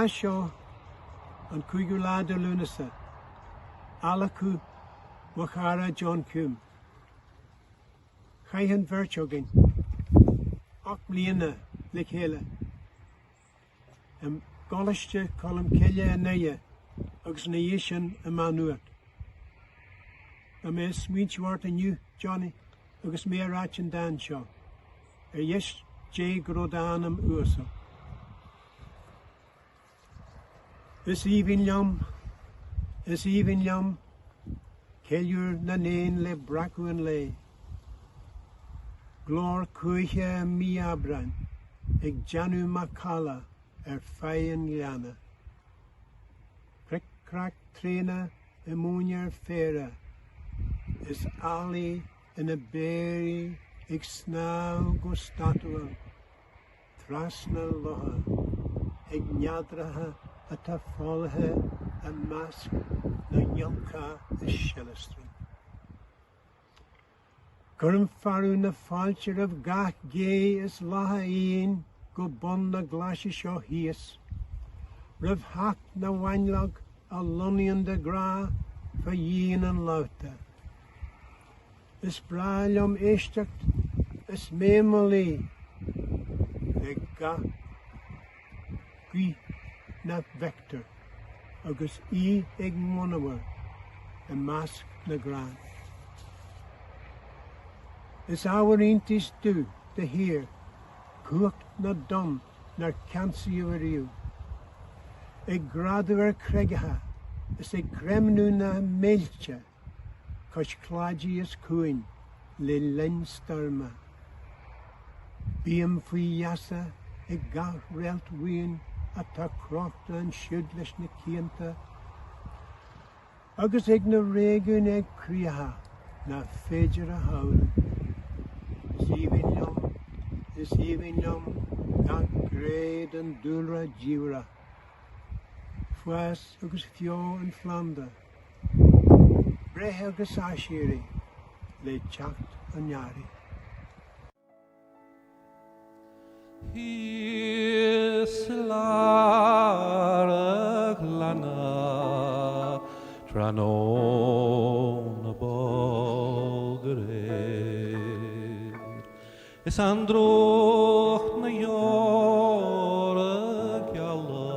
lá seo, an cúigiú lá de Lúnasa, adhlacadh mo chara John Hume. Chaith an bheirt againn 8 mbliana le chéile i gColáiste Cholmcille i nDoire agus ina dhiaidh sin i Má Nuat. Tá mé ag smaointiú ort inniu, Johnny, agus mé ag ráit an dán seo, ar dheis Dé go raibh d'anam uasal. Is aoibhinn liom, is aoibhinn liom ceiliúr na n-éan le breacadh an lae, Glór cuaiche i mí Aibreáin ag déanamh macalla ar feadh an ghleanna, Cric crac traona i móinéar féara is ealaí ina bpéirí ag snámh go statúil. trasna locha ag neadracha atá folaithe i measc na ngiolcach is seileastrí. Cuirim fearadh na fáilte roimh gach gé is lacha fhiáin go bun na glaise seo thíos, roimh theacht na bhfáinleog a lonnaíonn de ghnáth fá dhíon an lofta. Is breá liom éisteacht is mé i mo luí le gach guth nach bhfeictear agus í ag monabhar i measc na gcrann. Is ábhar iontais domh de shíor cumhacht na dtonn nár ceansaíodh ariamh, ag greadadh ar chreigeacha is ag creimniú na mílte cois cladaigh is cuain le linn stoirme. Bím faoi gheasa ag gach réaltbhuíon atá crochta ansiúd leis na cianta, agus ag na réigiúin éigcríocha nach féidir a shamhlú. Is aoibhinn liom, is aoibhinn liom gach gné den dúlra diamhrach, fás agus feo an phlanda. Breith agus aiséirí le teacht an earraigh. Thíos i lár a' ghleanna tráthnóna bog aréir Is an drúcht 'na dheora geala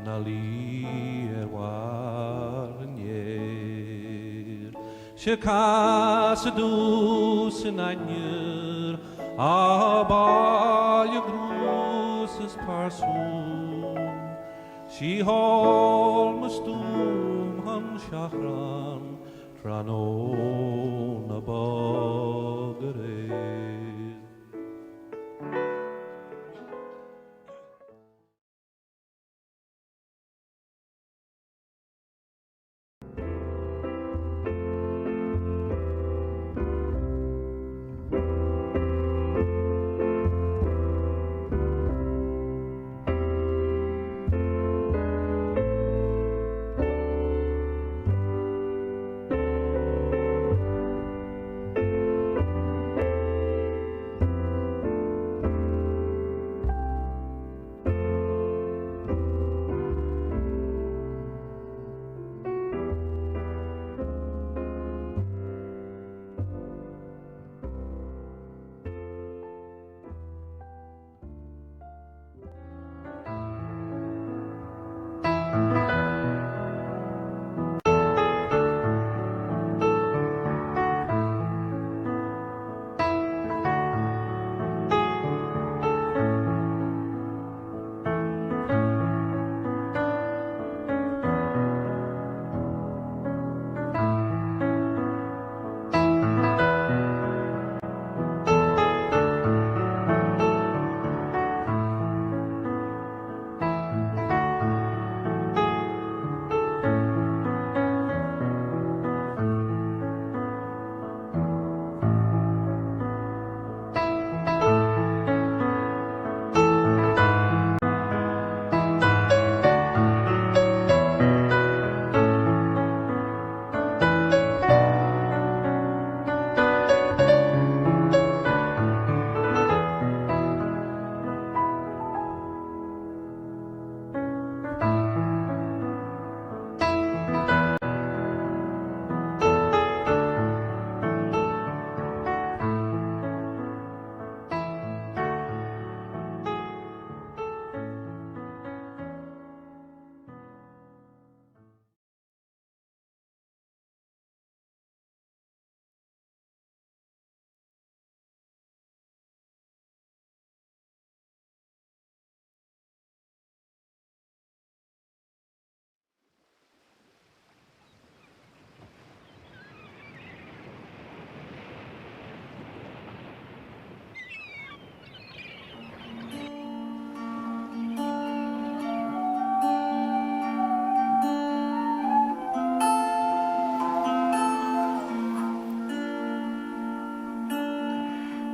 'na luí ar bharr an fhéir. 'Sé casadh domh san ainnir á baile gnúis is parsún. 'Sí thól mo stuaim chun seachráin Tráthnóna bog aréir.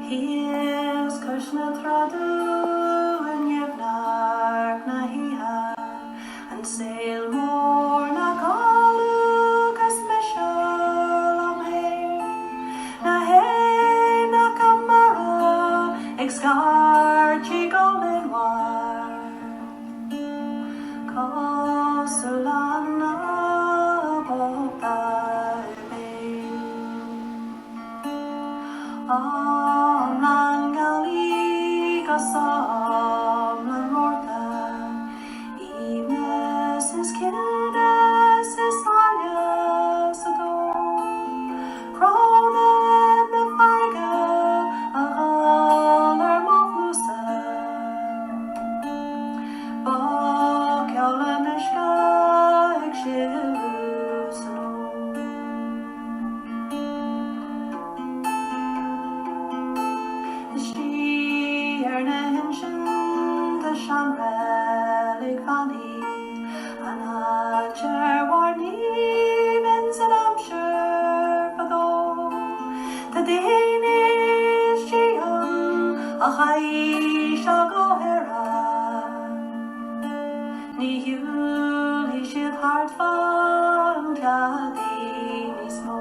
Thíos cois na trá dúinn neamhneart na hoíche, an saol mór 'na gcodladh 'gus mise liom fhéin, na héanacha mara ag scairtigh go líonmhar. Cosúil le na bochta i gcéin. Iomlán gealaí 'gus iomlán Márta, Aoibhneas is ciúnas is áille sa domhan. Crónán na farraige a ghol ar mo chluasa. Bogcheol an uisce ag sileadh san abhainn. Istigh ar na hinsinte tá seanreilig mhanaí, an áit ar mhair naoimh ins an aimsir fadó. Tá daoine istigh ann a chaith seal go haerach. Ní shiúlfaidh siad thart fán gcladaigh níos mó.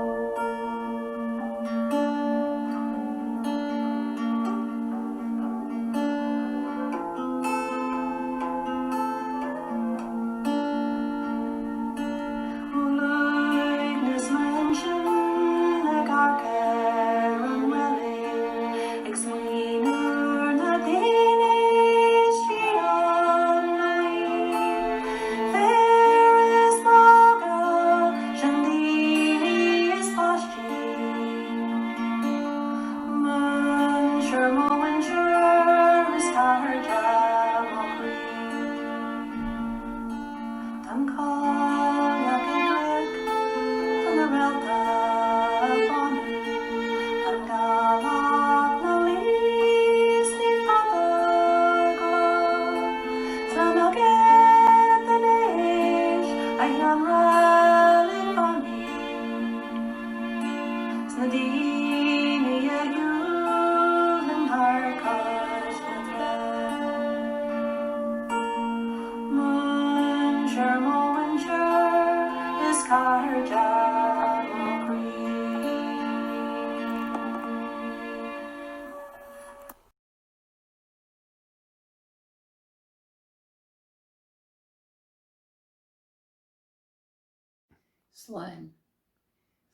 Ó uaigneas m'intinn ag amharc ar an reilig, ag smaoineamh ar na daoine istigh ann 'na luí, fir is mná óga, seandaoine is páistí. Muintir mo mhuintir is cairde mo chroí. Tá an cailleach ag glaoch do na réalta a bhánú, Tá an ghealach 'na luí is ní fada go lá. Tá agat anois, a sheanreilig mhanaí. 'S na daoine a shiúlann thar cois na trá. Muintir mo mhuintir is cairde mo chroí. Slán.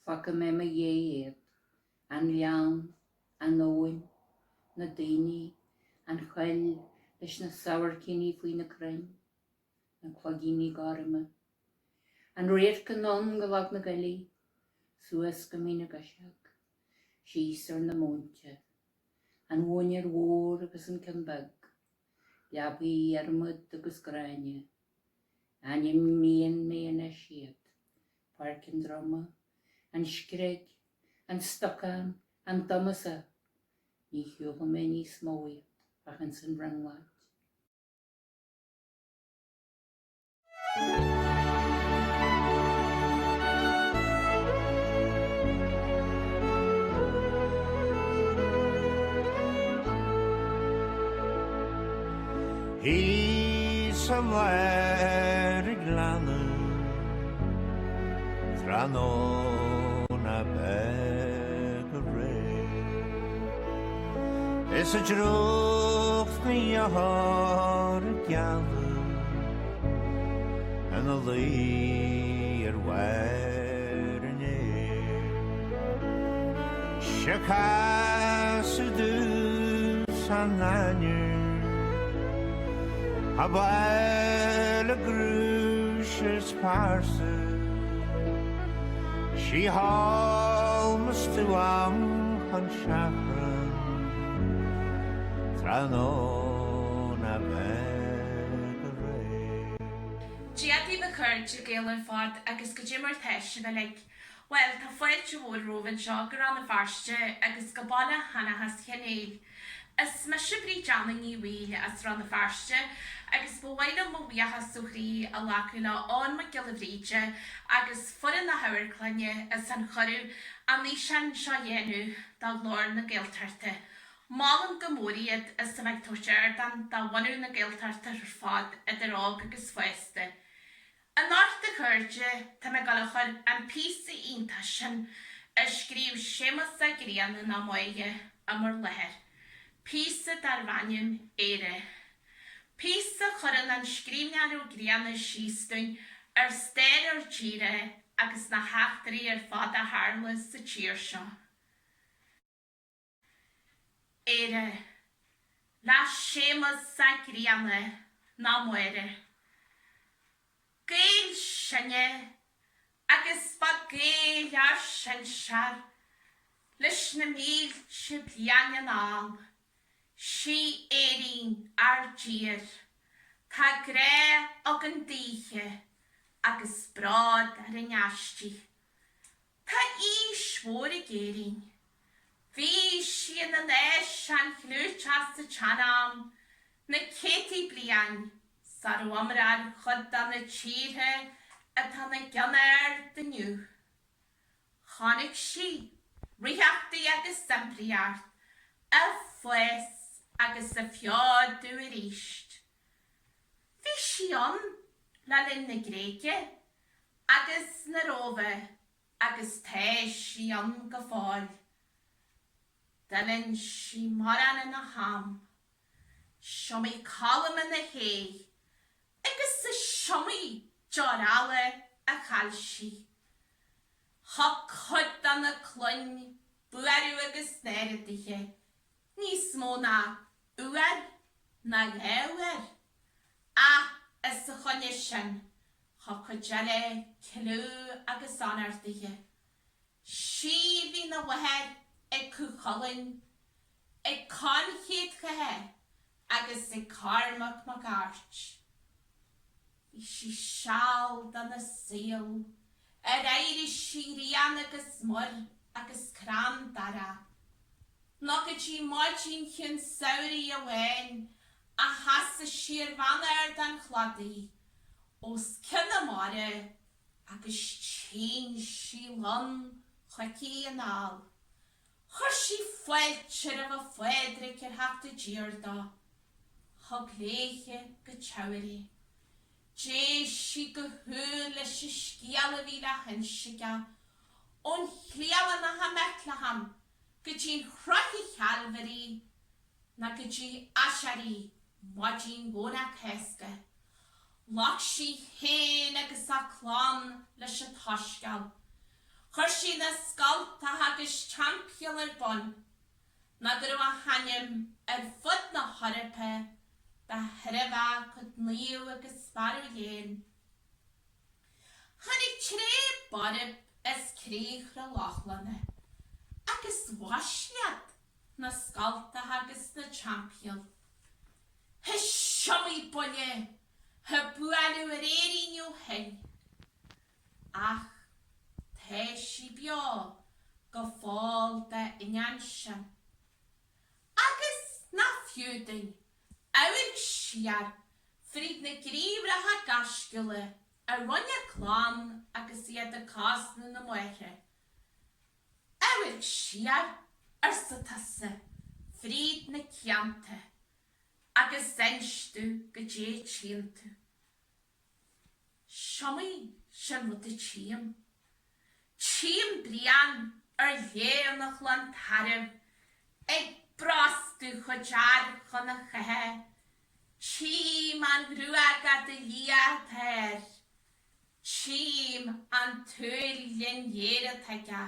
Fágfaidh mé i mo dhiaidh iad, an gleann, an abhainn, na daoine, an choill leis na sabhaircíní faoi na crainn, na cloigíní gorma, an radharc anonn go Log na gCoillí, suas go Mín na gCuiseog, síos ar na móinte, an mhóinéar mhór agus an ceann beag, leabaí Dhiarmad agus Gráinne, Ainmníonn mé anois iad, Páirc an Droma, an Screig, an Stocán, an Domasa, ní shiúlfaidh mé níos mó iad ach ins an bhrionglóid. Thíos sa lár gleanna tráthnóna beag aréir Is i dtrúcht na dheartháir geala ina luí ar bharr an fhéir. Seo casadh dtús an ainnir A baile grúis is pearsa Sí thall mo stuaim chun seachran Tráthnóna beag aréir. Dia daoibh a chairde Gael ar fad agus goidé mar tá sibh uilig. Bhuel, tá fáilte mhór romhaibh anseo go Rann na Feirste agus go baile Sheanchas Chenéil. Is mise Bríd Anna Ní Bhaoill as Rann na Feirste agus ba mhaith liom mo bhuíochas ó chroí a ghlacadh le Eoghan Mac Giolla Bhríde agus foireann na hamharclainne as an chuireadh an fhíseán seo a dhéanamh do Ghlór na Gaeltachta. Molaim go mór iad is a bheith ag tabhairt ardán do bhunadh na Gaeltachta ar fad, idir óg agus fásta. Anocht a chairde, tá mé ag dul a chur an píosa iontach sin a scríobh Séamus Ó Grianna nó Máire i bhur láthair. Píosa darbh ainm Éire. Píosa a chuireann an scríbhneoir Ó Grianna síos dúinn ar stair ár dtíre agus na heachtraí ar fad a tharla sa tír seo. Éire. Le Séamus Ó Grianna nó Máire. Gaeil sinne agus ba Gaeil ár sinsear leis na mílte bliain anall. Sí Éirinn ár dtír. Tá grá againn daoithe agus bród orainn aisti. Tá aois mhór ag Éirinn. Bhí sí ina náisiún chlúiteach sa tsean-am, na céadtaí bliain sara raibh iomrá ar chuid de na tíortha atá ina gceann ard inniu. Chonaic sí ríochtaí agus impireacht ag fás agus ag feodú arís. Bhí sí ann le linn na Gréige agus na Róimhe agus tá sí ann go fóill. D'fhulaing sí mórán ina ham. 'Siomaí colm ina héag agus is iomaí deoir eile a chaill sí. Thug cuid de na clainn buaireamh agus náire daoithe, níos mó ná uair ná dhá uair, ach os a choinne sin thug cuid eile clú agus onóir daoithe. Sí bhí 'na mháthair ag Cú Chulainn, ag Conn Chéadchatha agus ag Cormac Mac Airt. Bhí sí seal dena saol ar airigh sí rían agus muir agus crann dara, nó go dtí maidin chiúin samhraidh amháin a sheasaigh sí ar bhun ard an chladaigh os cionn na mara agus shín sí long chuici anall. Chuir sí fáilte roimh a Phádraig ar theacht i dtír dó. Thug léithe go Teamhair é. D'éist sí go humhal leis an scéal a bhí le hinse aige, ón chliabhánach i mBetlehem go dtí'n chroich Chalvary ná go dtí aiséirí maidin Dhomhnach Cásca. Ghlac sí féin agus a clann leis an tSoiscéal. Chuir sí na scoltacha agus teampaill ar bun, ná go raibh a hainm ar fud na hEorpa de thairbhe a cuid naomh agus fearadh léinn. Tháinig tréith borb as criathra Lochlannach agus mhaislead na scoltacha agus na teampaill. Is iomaí buille a buaileadh ar Éirinn ó shin, ach tá sí beo go fóill dá inneoin sin. Agus nach fiú dúinn amharc siar fríd na gníomhartha gaisciúla a rinne a clann agus iad ag cosnamh na máithre. Amharc siar, arsa tusa, fríd na cianta agus inis domh goidé a tchíonn tú. 'Siomaí sin rud a tchím. Tchím Brian ar léanach lán tairbh ag brostú chuid fhear chun a chatha. Tchím an ghruag fhada liath atá air. Tchím an tsúil ghlinn ghéar atá aige.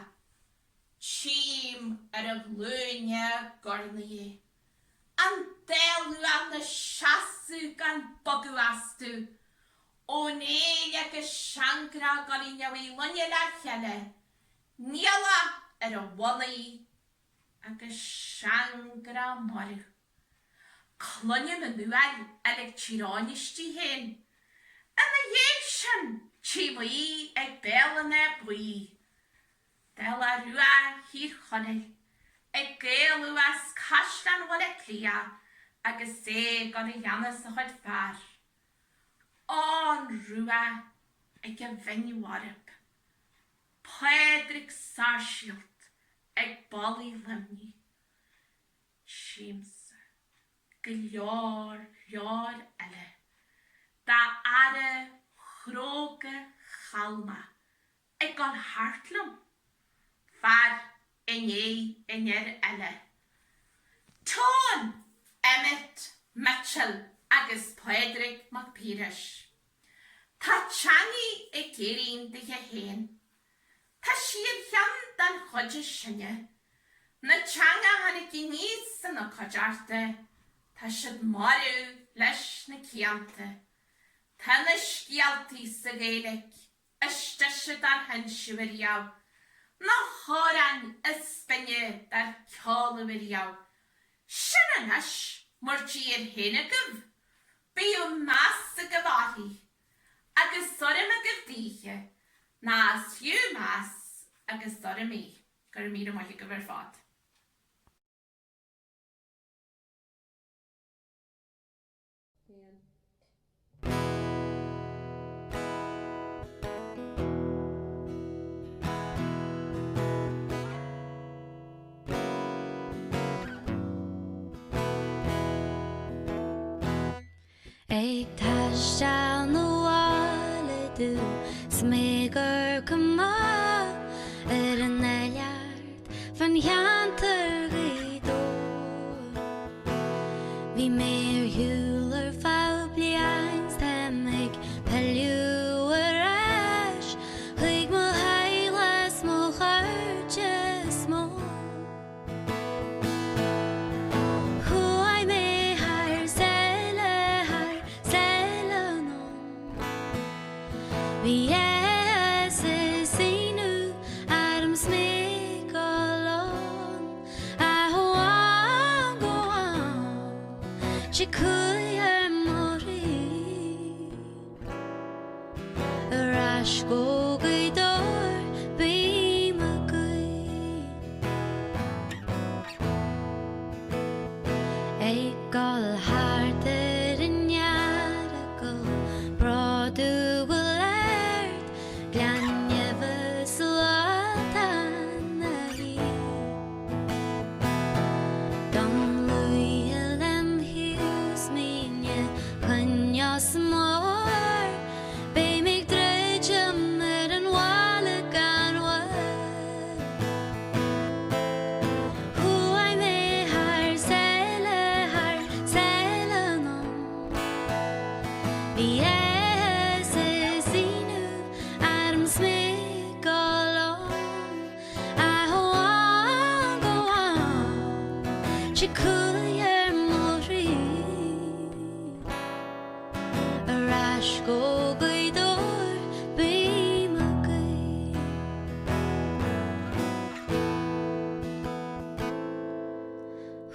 Tchím ar a ghlúine gornaí é. An dá luath 'na seasamh gan bogadh astu. Ó Néill agus Seangrá ag dul i ndiaidh loinge le chéile, Niallach ar a bhonnaí agus Seangrá marbh. Cluinim an uail a lig Tír Eoghain istigh féin. Ina dhiaidh sin, tchím Aodh ag béal an Átha Buí. Dála Rua Thír Chonaill ag éalú as Caisleán Bhaile Átha Cliath agus é ag dul i gceannas a chuid fear. An Rua ag an bhinn bhorb. Pádraig Sáirséalt ag ballaí Luimnigh. Siamsa, go leor, leor eile d'fheara chróga chalma ag dul thart liom, fear i ndiaidh an fhir eile. Tone Emmet Mitchell agus Pádraig Mac Piarais. Tá teangaidh ag éirín dithe féin. Tá sí ar cheann den chuid is sine. Na teanga a tháinig aníos ina cuideachta, tá siad marbh leis na cianta. Tá na scéaltaí sa Ghaeilge is deise dár hinseadh ariamh, na hamhráin is binne dár ceoladh ariamh. Sin anois mar d'iarr féin agaibh, bíodh meas agaibh uirthi. Agus urraim agaibh daoithe, ná is fiú meas agus urraim í. Go raibh míle maith agaibh ar fad. Ag taisteal 'na bhaile domh 's mé ag amharc amach ar an oileán fán cheantar Ghaoth Dobhair. Bhí mé ar shiúl ar feadh bliain 's táim ag pilleadh ar ais chuig mo theaghlach 's mo chairde is mó. Chuaigh mé thar sáile, thar sáile anonn. Bhí áthas is ionadh orm 's mé ag dul ann. Ach ó am go ham sé cumhaidh ar mo thrí. Ar ais go Gaoth Dobhair bím ag guí. Ag dul thart ar an Earagail, bródúil ard, Gleann Neimhe 's Latán a shuí. Dom luí lem thaobh 's míne choinneáil sa mbarr, Beidh mé ag druidim ar an bhaile gan mhoill. Chuaigh mé thar sáile, thar sáile anonn. Bhí áthas is ionadh orm 's mé ag dul ann. Ach ó am go ham sé cumhaidh ar mo thrí. Ar ais go Gaoth Dobhair bím ag guí.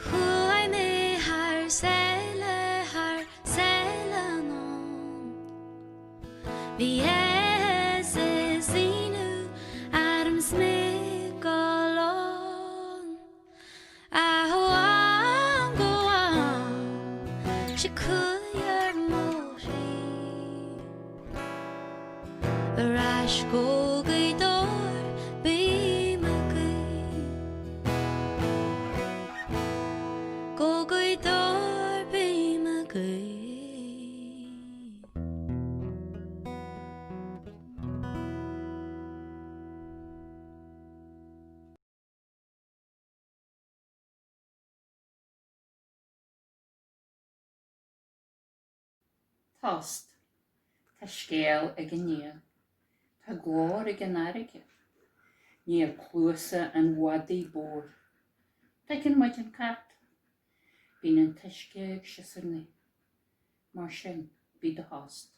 Chuaigh mé thar sáile, thar sáile anonn. Bhí áthas is ionadh orm 's mé ag dul ann. Ach ó am go ham sé cumhaidh ar mo thrí. Ar ais go Gaoth Dobhair bím ag guí. Go Gaoth Dobhair bím ag guí. Tost. Tá scéal ag an néal. Tá glór ag an fharraige. Níl cluasa an mhadaidh bodhar. Tuigeann muid an cat. Bíonn an t-uisce ag siosarnaigh. Mar sin, bí i do thost.